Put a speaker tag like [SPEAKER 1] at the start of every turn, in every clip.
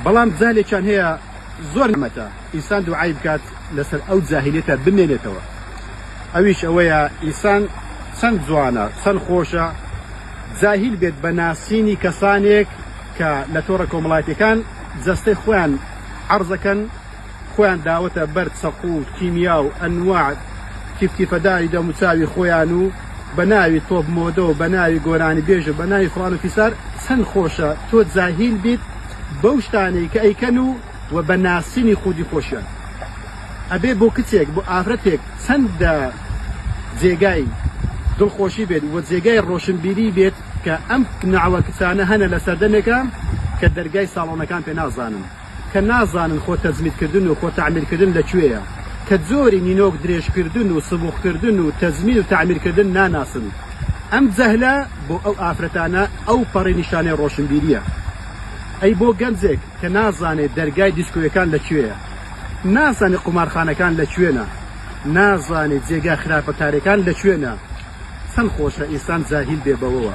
[SPEAKER 1] بەڵام جاهلێکیان هەیە زۆر نەمەتە ئینسان دوعای بکات لەسەر ئەو جاهلیەتە بمێنێتەوە ئەویش ئەوەیە ئینسان چەند جوانە چەند خۆشە جاهیل بێت بە ناسینی کەسانێک کە لە تۆڕە کۆمەڵایەتیەکان جەستەی خۆیان عەرزەکەن خۆیان داوەتە بەر چەقوو و کیمیا و ئەنواع تیفتیفەداری دەموچاوی خۆیان و بە ناوی تۆپ مۆدە و بە ناوی گۆرانیبێژ و بە ناوی فڵان و فیسار چەند خۆشە تۆ جاهیل بیت بەو شتانەی کە ئەیکەن و و بە ناسینی خودی خۆشیان ئەبێ بۆ کچێک بۆ ئافرەتێک چەندە جێگای دڵخۆشی بێت و جێگای ڕۆشنبیری بێت کە ئەم نەعوە کچانە هەنە لە سەردەمێکا کە دەرگای ساڵۆنەکان پێ نازانن. کە نازانن خۆ تەجمید کردن و خۆ تەعمیر کردن لە کوێیە، کە جۆری نینۆک درێژ کردن و سبوغ کردن و تەجمیل و تەعمیر کردن ناناسن. ئەم جەهلە بۆ ئەو ئافرەتانە ئەو پەڕی نیشانەی ڕۆشنبیریە. ئەی بۆ گەنجێک کە نازانێ دەرگای دیسکۆیەکان لە کوێیە، نازانێ قومارخانەکان لە کوێنە، نازانێ جێگا خراپەکارێکان لە کوێنە، چەند خۆشە ئینسان جاهیل بێ بەوەوە.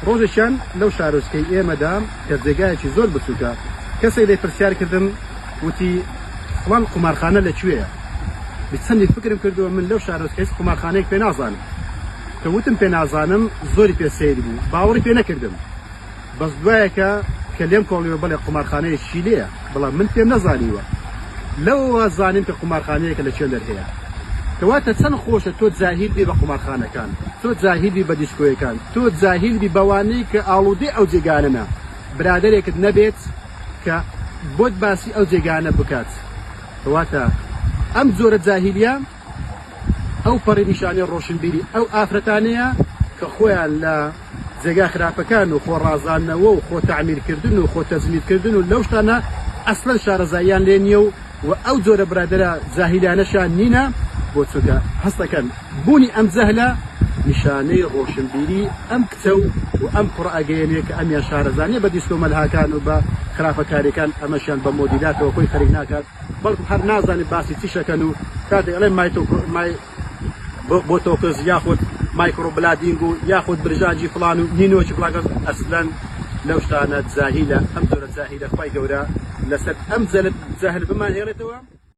[SPEAKER 1] ڕۆژێکیان لەو شارۆچکەی ئێمەدا کە جێگایەکی زۆر بچووکە، کەسێک لێی پرسیار کردم وتی فڵان قومارخانە لە کوێیە؟ چەندی فکرم کردووە من لەو شارۆچکە هیچ قومارخانەیەک پێ نازانم. کە وتم پێ نازانم زۆری پێ سەیر بوو، باوەڕی پێ نەکردم. بەس دوایەکە کە لێم کۆڵیوە بەڵێ قومارخانەیەکی لێیە بەڵام من پێم نەزانیوە لەوەوە زانیم کە قومارخانەیەکە لە کوێندەر هەیە کەواتە چەند خۆشە تۆ جاهیل بی بە قومارخانەکان تۆ جاهیل بی بە دیسکۆیەکان تۆ جاهیل بی بەوانەی کە ئاڵودەی ئەو جێگانەنە برادەرێکت نەبێت کە بۆت باسی ئەو جێگانە بکات کەواتە ئەم جۆرە جاهیلیە ئەو پەڕی نیشانەی ڕۆشنبیری ئەو ئافرەتانەیە کە خۆیان لە جێگا خراپەکان و خۆ ڕازاندنەوە و خۆ تەعمیر کردن و خۆ تەجمیل کردن و لەو شتانە ئەسڵەن شارەزاییان لێ نییە و و ئەو جۆرە برادەرە جاهیلانەشیان نینە بۆ چونکە هەست دەکەن بوونی ئەم جەهلە نیشانەی ڕۆشنبیری ئەم کچە و و ئەم کوڕە ئەگەیەنێ کە ئەمیان شارەزا نییە بە دیسکۆ مەلهاکان و بە خراپەکاریەکان ئەمەشیان بە مۆدیلاتەوە خۆی خەریک ناکات بەڵکو هەر نازانێت باسی چیش ئەکەن و کاتێک ئەڵێن مای بۆتۆکس یاخود microblading و یاخود برژانگی فڵان و نینۆکی فڵان کەس ئەسلەن لەو شتانە جاهیلە ئەم جۆرە جاهیلە خوای گەورە لەسەر ئەم جەهل بمانهێڵێتەوە.